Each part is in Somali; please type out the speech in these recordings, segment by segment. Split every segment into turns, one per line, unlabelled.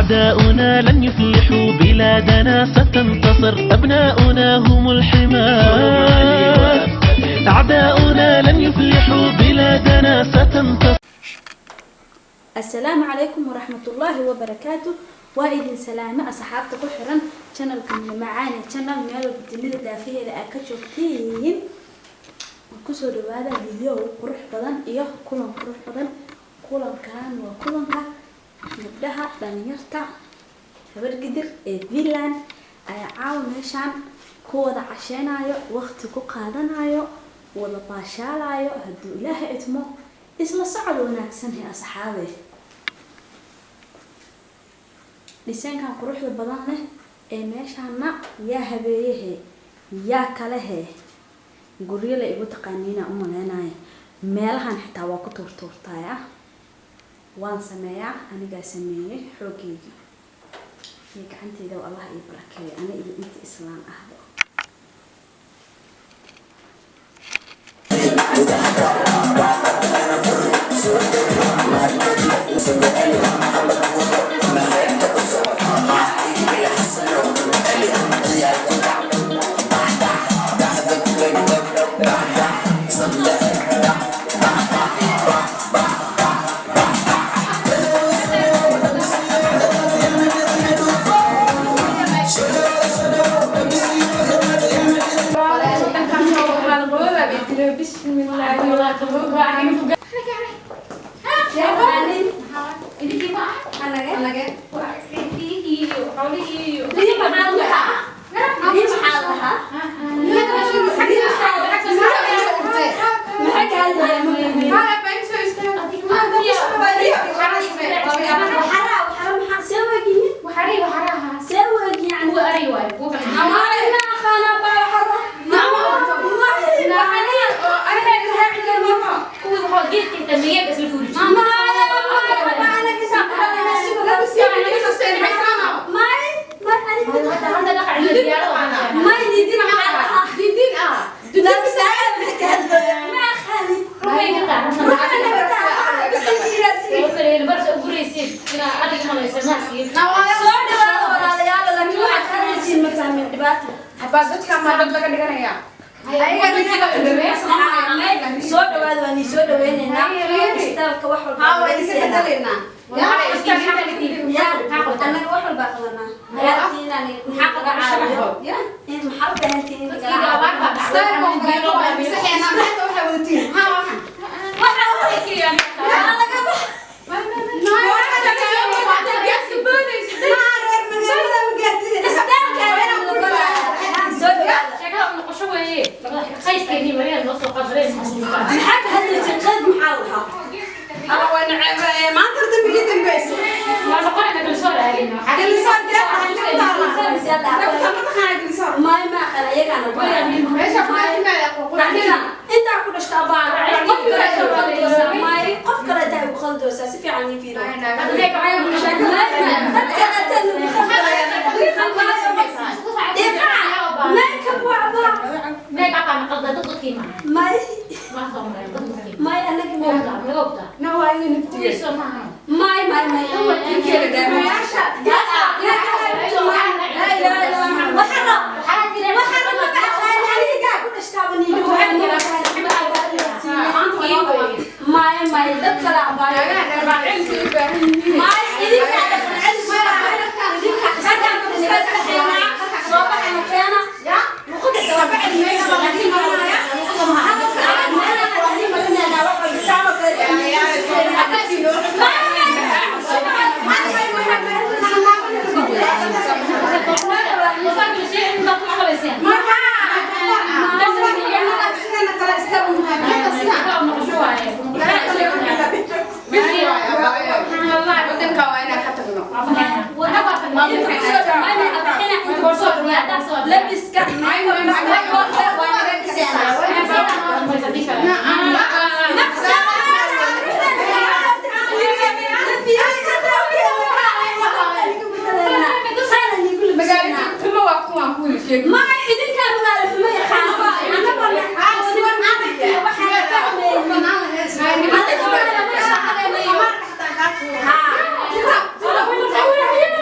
أعداؤنا لن يفلحوا، بلادنا ستنتصر، أبناؤنا هم الحماة. أعداؤنا لن يفلحوا، بلادنا ستنتصر.
Asalaamu calaykum waraxmatullaahi wabarakaatu. Waa idin salaame asxaabta ku xiran channelka Macaani Channel, meel walba dunida daafaheeda aad ka joogtiin. Kusoo dhawaada video qurux badan iyo kulan qurux badan. Kulankan waa kulanka gabdhaha dhalinyarta Habargidir ee Finland ayaa caawa meeshaan ku wada casheynayo, waqti ku qaadanayo, wada baashaalayo. Hadduu Ilaaha idmo, isla socod wanaagsan he asxaabe. Dhisaankan quruxda badan leh ee meeshaana yaa habeeyehe, yaa kalehe, guryo la igu taqaaniina u maleynayo. Meelahan xitaa waa ku tuurtuurtaaya, waan sameeyaa, anigaa sameeyey xoogeyga iyo gacanteyda. Allah ii barakeeyo ana iyo inta islaan ahba. Soo dhawaada, waan soo dhaweyneynaa. Istaalka wax walba annaga wax walbaa qabanaa. Maxaa u baahantiin? Maxaa ka hadlaysa? Qeyd maxaa lahaa? May, ma aqan ayagaana. Intaa ku dhashta abaa, qof kale qaldoosaa. May, qof kale taa igu qaldoosaa. Si fiican ii fiiro, dad kale taa igu qaldooyaa. Makeup waa abaa. May, may, anaga may, may, may, may. May, may, dad kale abaayo. May, idinkaa dhaqan celis, idinkaa soo baxayna keena. Labiska. Ma idinkaa magaalo xumo yaqaan. Anaga waxaan fahmaynin.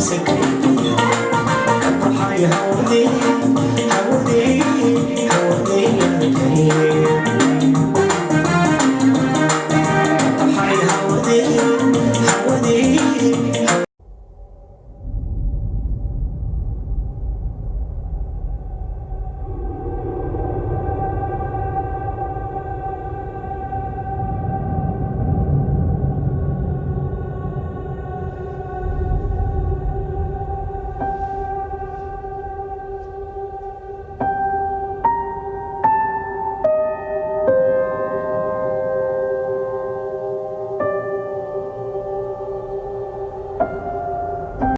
She